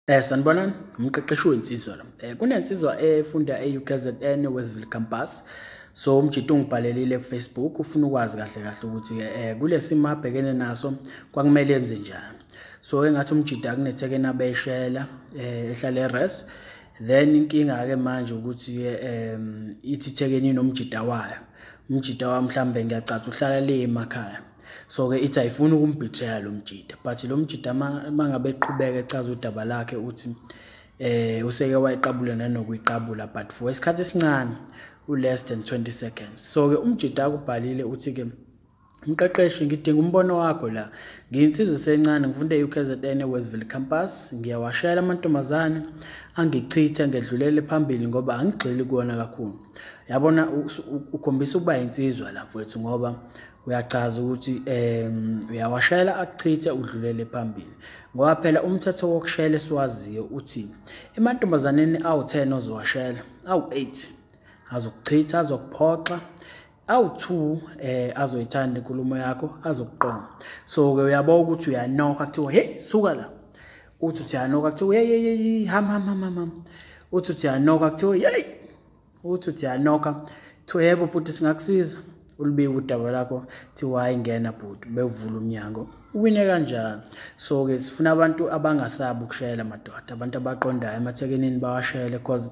Sanibonani, umqeqeshi wensizwa lo. Kunensizwa efunda e-UKZN Westville Campus. So umjita ungibhalelile ku-Facebook, ufuna ukwazi kahle kahle ukuthi kule simo abhekene naso kwakumele enze njani. So engathi umjita kunethekeni abeshela ehlala e-res. Then inkinga-ke manje ukuthi ithi ithekeni inomjita wayo. Umjita wayo mhlambe ngiyacaca uhlala le emakhaya. So-ke ithi ayifuni ukumbhithela lo mjita, but lo mjita mangabe eqhubeka echaza udaba lakhe uthi useke wayiqabula nanokuyiqabula, but for isikhathi esincane, u-less than 20 seconds. So-ke umjita akubhalile uthi-ke, "Mqeqeshi, ngidinga umbono wakho la. Ngiyinsizwa esencane, ngifunda e-UKZN e-Westville Campus. Ngiyawashayela amantombazane angichithe ngedlulele phambili ngoba angigxili kuwona kakhulu." Yabona, ukhombisa ukuba insizwa la mfowethu, ngoba uyachaza ukuthi uyawashayela akuchithe udlulele phambili, ngoba phela umthetho wokushayela esiwaziyo uthi emantombazaneni awu-10 ozowashayela, awu-8 azokuchitha, azokuphoxa, awu-2 azoyithanda inkulumo yakho, azokuqonda. So-ke uyabona ukuthi uyanokha, kuthiwa, "Hey, suka la." Uthi uthi uyanokha, kuthiwa, "Hey, hey, hey, ham ham ham ham." Uthi uthi uyanokha, kuthiwa, "Hey." Uthi uthi uyanokha, kuthiwa, "Yebo bhuti, singakusiza?" Ulibike udaba lakho, kuthiwa, "Hayi, ngena bhuti." Bewuvula umnyango, uwine kanjalo. So-ke sifuna abantu abangasabi ukushayela madoda, abantu abaqondayo emathekenini bawashayele, cause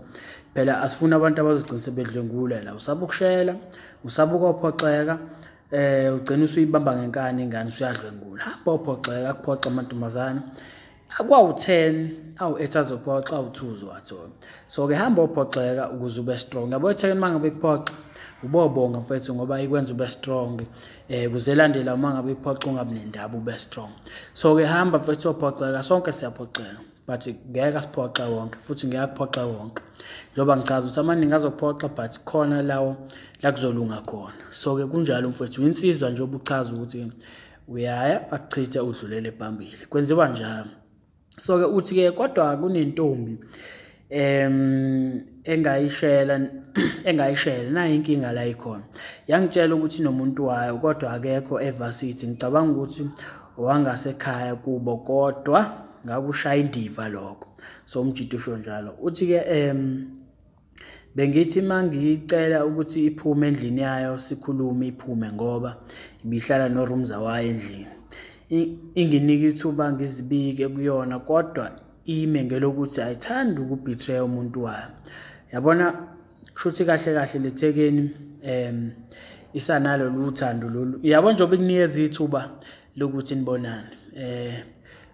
phela asifuni abantu abazogcina sebedlwengula la. Usaba ukushayela, usaba ukophoxeka, ugcina usuyibamba ngenkani ingane, usuyadlwengula. Hamba ophoxeka, akuphoxa amantombazane kwawu-10, awu-8 azophoxa, awu-2 uzowathola. So-ke hamba ophoxeka ukuze ube strong. Yabo, ethekeni uma ngabe kuphoxa, ubobonga mfethu, ngoba ikwenza ube strong, kuze elandela uma ngabe iphoxa ungabi nendaba, ube strong. So-ke hamba mfethu, ophoxeka. Sonke siyaphoxeka, but ngeke asiphoxe wonke, futhi ngeke akuphoxe wonke, njengoba ngichaza ukuthi amaningi azophoxa, but khona lawo la kuzolunga khona. So-ke kunjalo mfethu, insizwa njengoba uchaza ukuthi uyaya akuchithe udlulele phambili, kwenziwa njalo. So-ke uthi-ke kodwa kunentombi engayishela nayi inkinga la ikhona. Yangitshela ukuthi inomuntu wayo kodwa akekho e-varsity, ngicabanga ukuthi owangasekhaya kubo, kodwa ngakushaya indiva lokho. So umjita usho njalo, uthi-ke bengithi mangiyicela ukuthi iphume endlini yayo sikhulume, iphume ngoba ibihlala norumza wayo endlini, inginike ithuba ngizibike kuyona, kodwa ime ngelokuthi ayithandi ukubetray umuntu wayo. Yabona, kushuthi kahle kahle lethekeni isanalo luthando lolu. Yabo, njengoba ikunikeza ithuba lokuthi nibonane,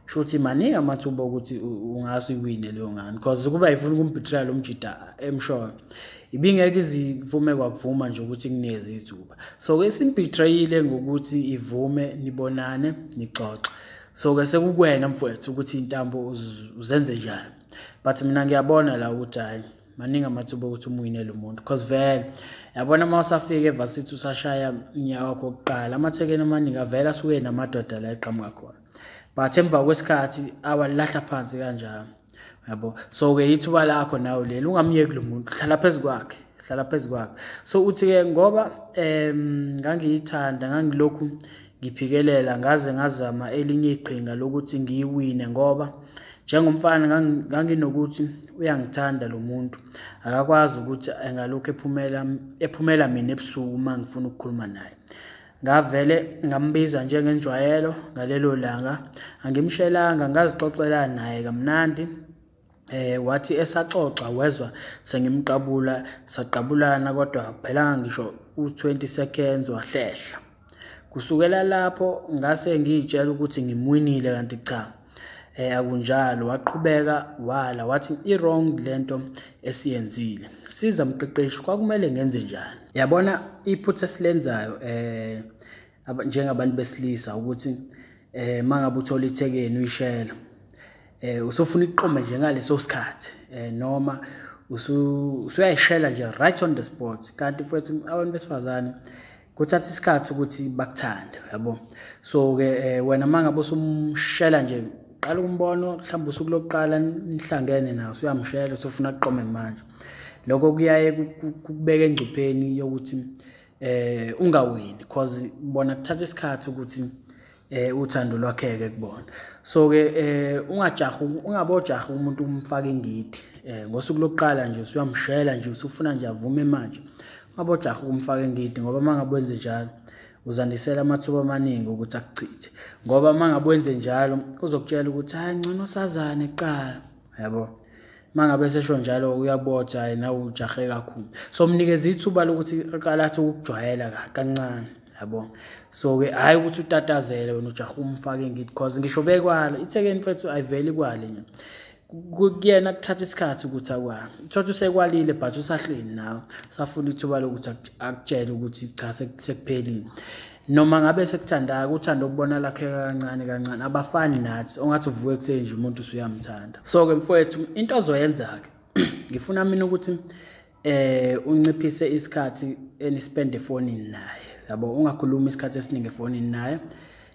kushuthi maningi amathuba okuthi ungase uyiwine leyo ngane, because ukuba ifuna ukumbetray lo mjida emshoyo, ibingeke izivume kwakuvuma nje ukuthi ikunikeze ithuba. So-ke isimbetrayile ngokuthi ivume nibonane nixoxe. So-ke sekukuwena mfowethu ukuthi iy'ntambo uzenze njani, but mina ngiyabona la ukuthi hhayi, maningi amathuba okuthi umwine lo muntu, cause vele yabona uma usafika e-varsity, usashaya unyaka wakho wokuqala, amathekeni amaningi avele asuke namadoda la eqhamuka khona, but emva kwesikhathi awalahla phansi kanjalo, yabo. So-ke ithuba lakho nawe leli, ungamyeki lo muntu, hlala phezu kwakhe, hlala phezu kwakhe. So uthi-ke ngoba ngangiyithanda, ngangilokhu ngiphikelela, ngaze ngazama elinye iqhinga lokuthi ngiyiwine, ngoba njengomfana nganginokuthi uyangithanda lo muntu, akakwazi ukuthi engalokhu ephumela mina ebusuku uma ngifuna ukukhuluma naye. Ngavele ngambiza njengenjwayelo ngalelo langa, angimshelanga, ngazixoxela naye kamnandi. Wathi esaxoxa wezwa sengimqabula, saqabulana, kodwa akuphelanga ngisho u-20 seconds wahlehla. Kusukela lapho ngase ngiy'tshela ukuthi ngimwinile, kanti cha, akunjalo. Waqhubeka wala, wathi i-wrong lento esiyenzile. Siza mqeqeshi, kwakumele ngenze njani? Yabona, iphutha esilenzayo njengabantu besilisa ukuthi mangabe uthola ithekeni uyishela, usufuna iqome nje ngaleso sikhathi, noma usuyayishela nje right on the spot, kanti futhi abantu besifazane kuthatha isikhathi ukuthi bakuthande, yabo. So-ke wena mangabe usumshela nje, qala umbono, mhlawumbe usuku lokuqala nihlangene naso uyamshela, usufuna akuqome manje, lokho kuyaye kukubeka engcupheni yokuthi ungawini, cause bona kuthatha isikhathi ukuthi uthando lwakheke kubona. So ke ungajahi, ungabojahi umuntu umfake ingidi ngosuku lokuqala nje usuyamshela nje, usufuna nje avume manje. Ungabojahi ukumfaka ingidi, ngoba mangabe wenze njalo uzandisela amathuba amaningi ukuthi akuchithe, ngoba mangabe wenze njalo uzokutshela ukuthi hayi ngcono sazane kuqala, yabo. Mangabe sesho njalo uyabotha, hayi nawe ujahe kakhulu. So mnikeze ithuba lokuthi aqale athi ukujwayela kancane, yabo. So ke hayi ukuthi utatazele wena ujahe umfake ingidi, because ngisho bekwala ithekeni mfethu ayiveli kwale nje kuyena, kuthatha isikhathi ukuthi akwale. Uthatha usekwalile but usahleli nawe, usafuna ithuba lokuthi akutshele ukuthi cha sekuphelile. Noma ngabe sekuthandayo, uthanda ukubona lakheka kancane kancane, abafani nathi ongathi uvuke ekuseni nje umuntu usuyamthanda. So ke mfowethu, into ozoyenza-ke, ngifuna mina ukuthi unciphise isikhathi enispende efonini naye, yabo. Ungakhulumi isikhathi esiningi efonini naye.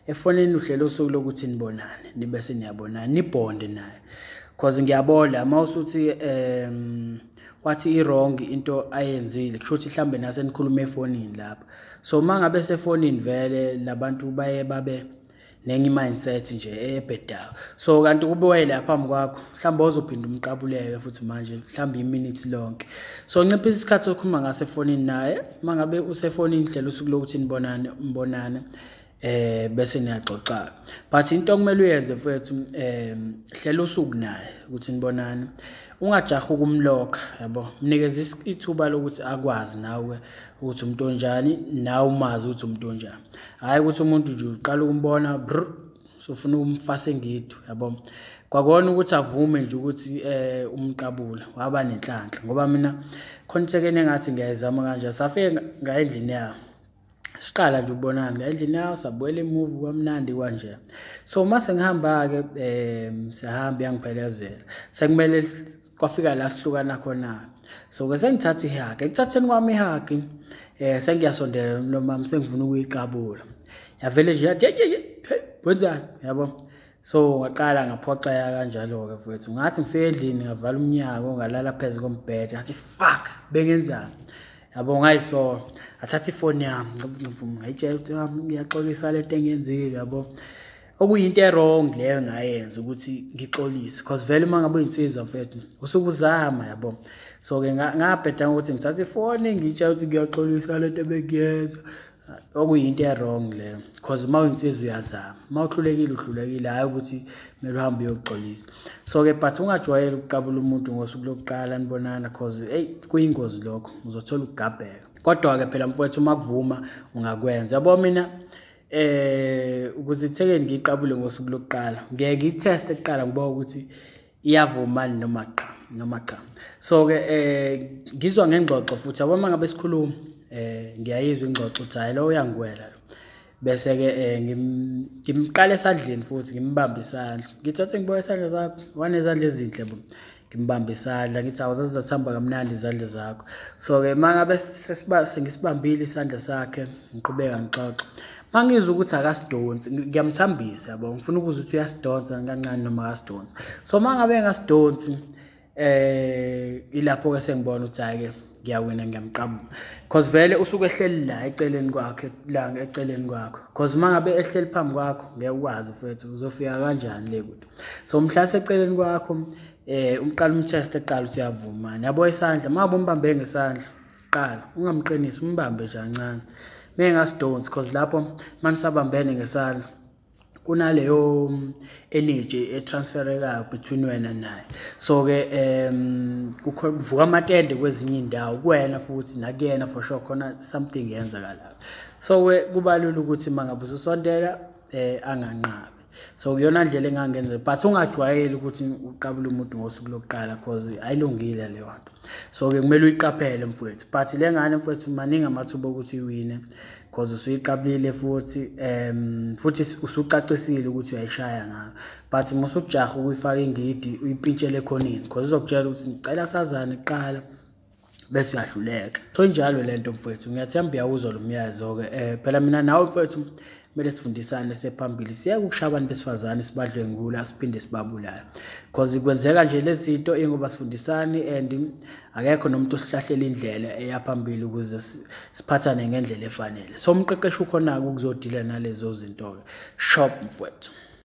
Efonini uhlele usuku lokuthi nibonane, nibe seniyabonana, nibhonde naye, cause ngiyabona uma usuthi wathi i-wrong into ayenzile, kusho ukuthi mhlambe nase nikhuluma efonini lapha. So uma ngabe sefonini vele labantu baye babe nenye i-mindset nje ebhedayo. So kanti kube la phambi kwakho mhlawumbe uzophinda umqabuleke futhi manje mhlawumbe iminute lonke. So nciphisa isikhathi okhuluma ngaso efonini naye. Uma ngabe usefonini hlela usuku lokuthi nibonane, umbonane bese niyaxoxa. But into okumele uyenze mfethu, hlela usuku naye ukuthi nibonane, ungajahi ukumlokha, yabo. Mnikeze ithuba lokuthi akwazi nawe ukuthi umuntu onjani, nawe umazi ukuthi umuntu onjani. Hhayi ukuthi umuntu nje uqala ukumbona brr usufuna ukumfasa engidi, yabo. Kwakona ukuthi avume nje ukuthi umqabula waba nenhlanhla, ngoba mina khona ithekeni engathi ngiyayizama kanje, safike ngaya endlini yayo, siqala nje ukubonana la endlini yayo, sabuyela emuva kwamnandi kanje. So mase ngihamba-ke siyahamba, iyangiphelezela, sekumele kwafika la sihlukana khona. So ke sengithatha ihagi, ekuthatheni kwami ihagi sengiyasondela nomama, sengifuna ukuyiqabula, yavele nje yathi hey wenzani, yabo. So ngaqala ngaphoxeka kanjalo-ke mfowethu, ngathi ngifike endlini ngavala umnyango, ngalala phezu kombhede, ngathi fuck bengenzani, yabo. Ngayisola, ngathatha ifoni yami ngayitshela ukuthi ngiyaxolisa lento engiyenzile, yabo. Okuyinto e-wrong leyo engayenza ukuthi ngixolise, because vele uma ngabe uyinsizwa mfethu usuke uzama, yabo. So ke ngabheda ngokuthi ngithathe ifoni ngitshela ukuthi ngiyaxolisa lento ebengiyenza, okuyinto e-wrong leyo, because uma uyinsizwa uyazama, uma uhlulekile uhlulekile, hhayi ukuthi kumele uhambe uyoxolisa. So ke but ungajwayeli ukuqabula umuntu ngosuku lokuqala nibonana, cause eyi kuyingozi lokho, uzothola ukugabheka. Kodwa-ke phela mfowethu uma kuvuma ungakwenza, yabo. Mina ukuze ithekeni ngiyiqabule ngosuku lokuqala, ngeke ngiyitheste kuqala ngibuka ukuthi iyavuma noma cha, noma cha. So ke ngizwa ngengxoxo futhi, yabo, uma ngabe sikhuluma ngiyayizwa ingxoxo ukuthi hayi lo uyangiwela lo. Bese ke ngimqala esandleni futhi ngimbambe isandla, ngithathe ngibuke isandla sakho, wanezandla ezinhle bo, ngimbambe isandla ngithi awu zazizathamba kamnandi izandla zakho. So ke uma ngabe sengisibambile isandla sakhe, ngiqhubeka ngixoxe. Uma ngizwa ukuthi akasidonsi, ngiyamthambisa, yabo, ngifuna ukuzwa ukuthi uyasidonsa kancane noma akasidonsi. So uma ngabe engasidonsi, ilapho-ke sengibona ukuthi hhayi-ke ngiyawina, ngiyamqabula, cause vele usuke ehleli la eceleni kwakhe, la eceleni kwakho, cause uma ngabe ehleli phambi kwakho ngeke ukwazi mfethu, uzofika kanjani le kude. So mhla seceleni kwakho umqala umtest eqala ukuthi uyavuma, yabo. Isandla uma ngabe umbambe ngesandla qala, ungamqinisi, umbambe nje kancane, mengasidonsi, cause lapho manisabambene ngesandla kunaleyo energy etransferekayo between wena naye. So ke kuvuka amatende kwezinye indawo kuwena futhi nakuyena, for sure khona something yenzakalayo. So ke kuba lula ukuthi mangabe ususondela anganqabi. So kuyona ndlela engangenza, but ungajwayeli ukuthi uqabule umuntu ngosuku lokuqala, cause ayilungile leyo nto. So ke kumele uyiqaphele mfowethu, but le ngane mfowethu maningi amathuba okuthi iwine, cause usuyiqabulile futhi futhi usucacisile ukuthi uyayishaya ngayo. But musukujaha ukuyifaka ingidi, uyipintshele ekhoneni, cause izokutshela ukuthi ngicela sazane kuqala, bese uyahluleka. So injalo lento mfowethu, ngiyathemba uyawuzwa lo myalezo-ke. Phela mina nawe mfowethu Kumele sifundisane sephambili, siyeke ukushaya abantu besifazane, sibadlwengula, siphinde sibabulale, because kwenzeka nje lezi zinto ingoba sifundisani and akekho nomuntu osihlahlela indlela eyaphambili ukuze siphathane ngendlela efanele. So umqeqeshi ukhona-ke ukuzodila nalezo zinto-ke. Shop mfowethu.